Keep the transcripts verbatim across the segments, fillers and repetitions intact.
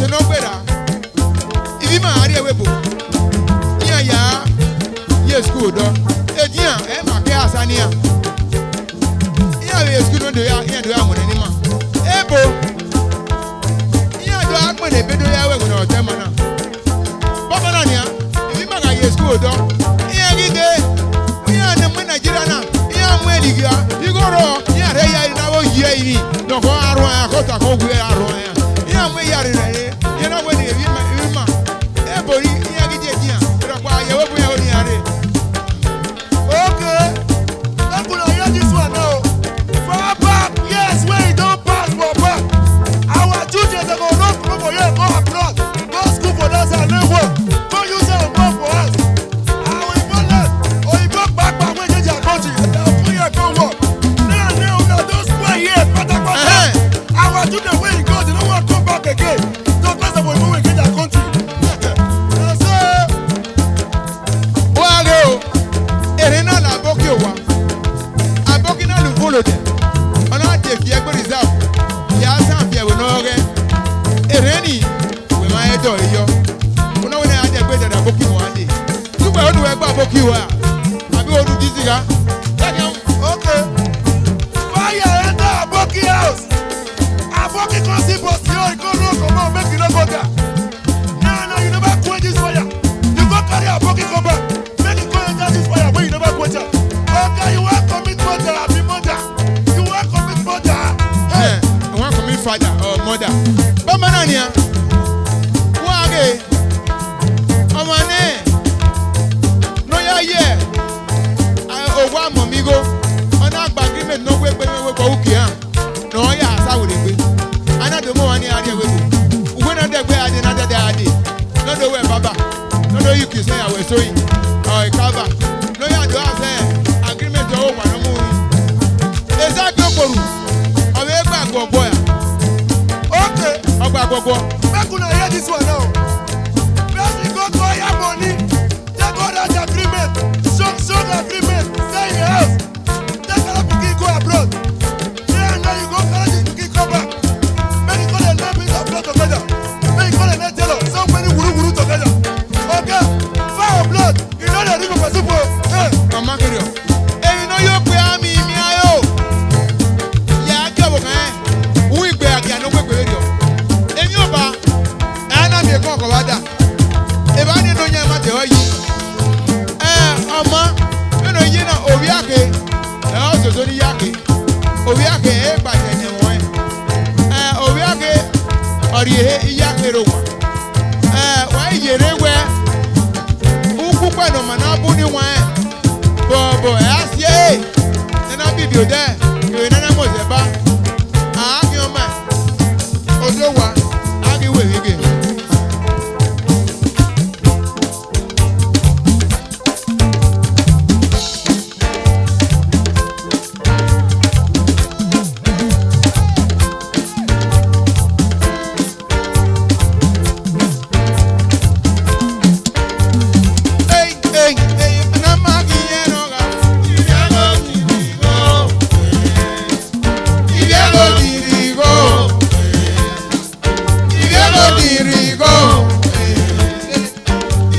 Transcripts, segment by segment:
ne ọ gberra, ivbi ima gha rrie ẹvbo ebo, iran ya ye school odọ, edian ẹ ma ke asa nian. Iran vbe ye school nọ do ya, iran do ya wẹn ne ima. Ebo, iran do gha gbẹnnẹ ebe do ya wẹ wẹn ne ọ tẹ ma na. Bọbọ na nian, ivbi ima gha ye school odọ, iran ghi dee, iran ne mu Nigeria na, iran mu ẹn ligha, igho rrọọ, iran rhie ya na vbe oyi ẹrinmwi, nọkhọ arhuan, akhọta khọ wu arhuan. Iran mu eya rherhe, iran na wẹ ne ivbi ima, ivbi ima, ebo ni, iran ghi die edian, rhọkpa ye vbe bu iran ho ne iran rre. Okay, make una hear this one now. Far back years wey e don pass for back, our children dem go run comot for here go abroad, go school for that side, learn work, go use dem work for house. Our oyibo land, oyibo kpakpa wey dey their country, dem go come here come work. Now, now, una don spoil here patapata. Our children wey e go, dem no wan come back again. Those person wey go against their country. Na so. Wa ghe o, erhẹn na la aboki owa, aboki na la uvun lodẹ, ọ na de fi ẹgbe reserve, ya san fi ẹvbo ne ọ ghẹ. Erhẹn ni, wẹ ma he dọre yọ, u na wẹ ne a ya dẹgbe dada aboki mu a dee. Ugbẹn onu wẹ gba aboki ua, avbe onu di zigha. Okay. Fire enter aboki house. Aboki come see boss yo, he come run comot, make e no go down. Now, now you never quench this fire. You go carry aboki come back. Make e go enter this fire wey you never quench am. Okay, you wan commit murder, abi murder? You wan commit murder? Hey. Eh, I wan commit father or mother. Baba na nian. Wa ghe. Ọmwa nẹ, ne ọ ya ye, a, owa mọmọ igho, ọ na gba agreement ne ọ wegbe ne ọ wegbe uki iran, ne ọ ya sa werriegbe. A na do mu ọmwa ni a rrie ẹvbo ebo. Uwẹ na dẹgbe a dee, na dada a dee, ne ọ do wẹ baba, ne ọ do ye uki sẹ ya wẹ so yi, ọ, e kava, ne ọ ya do a sẹ agreement ọghe owa ne ọ mu ru. Ezaki okporu, ọ vbe gba guọguọ ya. Okay. Ọ gba guọguọ. Make una hear this one now. Person go call your money. Take all that agreement, strong, strong agreement, stay in your house. Take all pikin go abroad. Then now you go carry this pikin come back. Make you call a little bit of blood together. Make you call a night tailor. So many wuru wuru together. Okay, fire blood. You know the river for soup. Hey. Mama Kirio. Èmi náà yóò pe àmì mi ayò. Ya kí ọ̀bọ̀ kan ẹ̀. Wú ìgbé àgbẹ̀ àná wégbé rẹ̀ ọ̀. Èmi ò bá. Ẹ á ná mi èkó ọkọ̀ wá dà. Eba ni no nya ma te oyi. Eh, ọmọ, no no ye na ovbi ake. Eh, ososo ni ya ke. Ovbi ake e gba te ne won. Eh, ovbi ake, ọ rhie ehe iya ke ro wa. Eh, wa i yere wẹ. Ukpukpe ne ọ ma na bu ni wan. Bọbọ, ẹ a si ẹre. Ne na bibi odẹ, kevbe ne na mose ba. A ghi ọma. Odowa, a ghi wẹ vbe ghe. Ei, ei, ei, na ma ghi yẹn nọ gha. Ivbiẹgho ni righo. Ivbiẹgho ni righo.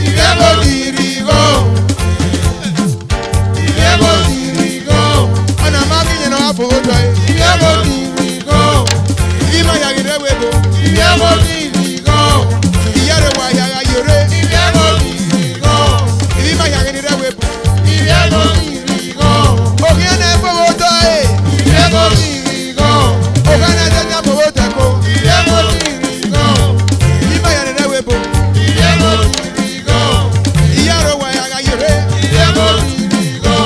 Ivbiẹgho ni righo. Ivbiẹgho ni righo. Ọna ma ghi yẹn ne ọ gha fo otọ ẹre. Ivbiẹgho ni righo. Ivbi ima ya ghi rre ẹvbo ebo. Ivbiẹgho ni righo. Iyare wa ya gha yore. Ivbiẹgho ni righo. Ivbi ima ya ghi rre ẹvbo ebo. Ivbiẹgho ni righo. Okhian ne ẹ fo otọ ẹre. Ivbiẹgho ni righo. Okhian ne ẹ fo otọ ẹko. Ivbiẹgho ni righo. Ivbi ima ya rre ẹvbo ebo. Ivbiẹgho ni righo. Iyare wa ya gha yore. Ivbiẹgho ni righo.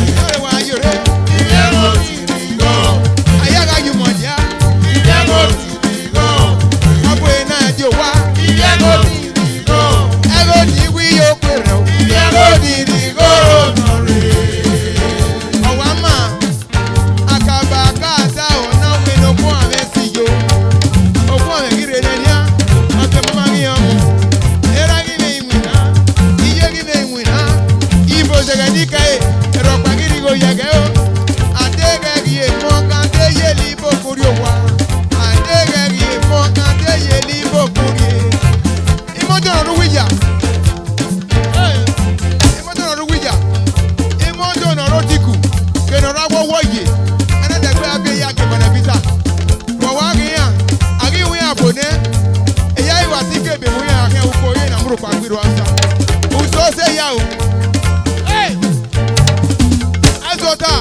Iyare wa ya yore. Ivbiẹgho ni righo. A ya gha ye umọ dia. Ivbiẹgho ni righo. Ọ bu ena die owa. Ivbiẹgho ni righo. Ẹgho ni wi yo kpe rẹ o. Ivbiẹgho ni righo nọ rre. Ọ wa ma. Akabaka ta ọna wẹ ne okhuo amwẹ si yo. Okhuo amwẹ ghi rre nẹ nian, ọ ke mama ghi ọmọ. Erha ghi vbe iwinna, iye ghi vbe iwinna, ibo zẹghẹ ni kẹe, rhọkpa ghi rhie igho ye ẹghẹ o. A deghẹ ghi emọ kan te ye eni ibo ku rrie owa. A deghẹ ghi emọ kan te ye eni ibo ku rhọkpa gbe rua sa. Usọ sẹ ya o. Hey! Azọta.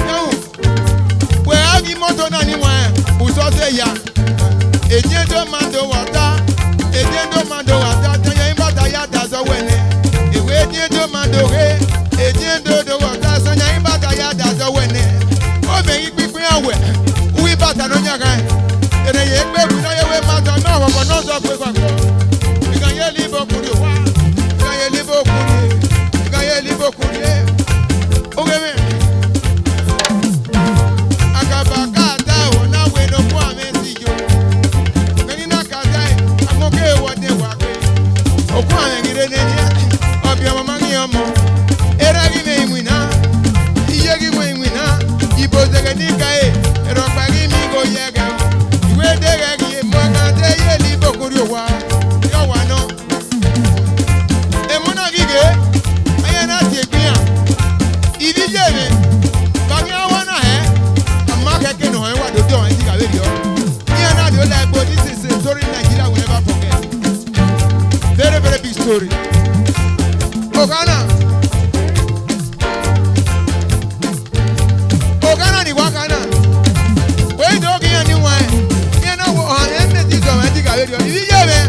Now, wẹ a ghi moto na ni wan, usọ sẹ ya. Ediendo ma do wa ta, ediendo ma do wa ta, tẹn yan ibata ya da zọ wẹ nẹ. Ewe ediendo ma do ghe, ediendo do wa ta, sọ yan ibata ya da zọ wẹ nẹ. Ọ mẹ ghi kpikpin awẹ, uwu ibata nọ yan ghae. Ene ye gbe gu nọ ye wẹ ma zọ, mẹ ọvọvọ nọ zọ gbe gba. Igan ye libo kuri owa, igan ye libo kuri, igan ye libo kuri. Oghe mwẹ. Akaba ka ta ẹvbo na wẹ ne okhuo amwẹ si yo. Vbene I na ka tae, agbọn ke wọ de wa gbe. Okhuo amwẹ ghi rre nene, ọbiọmọ ma ghi ọmọ. Erha ghi mwẹ iwinna, iye ghi mwẹ iwinna. Ibo zẹghẹ ne I ka ẹre, rhọkpa ghi miẹn igho ye ẹghẹ. Iwẹ deghẹ ghi mu ẹkan te ye libo kuri owa, ye owa nọ. Emọ na ghi ghe, iran na tie egbe iran. Ivbi iye mwẹ, vbe a ghi a wa na hẹ? A ma khẹke ne ọ hẹn wa do dọ ẹn digha vberriọ. Iran na do la egbe, this is a story Nigeria will never forget. Very, very big story. Ogha na. Ogha na ni wa gha na. Wẹ i do ghi iran ni wan, iran na wo ọhan ẹn ne Jesus mwẹ digha vberriọ. Ivbi iye mwẹ.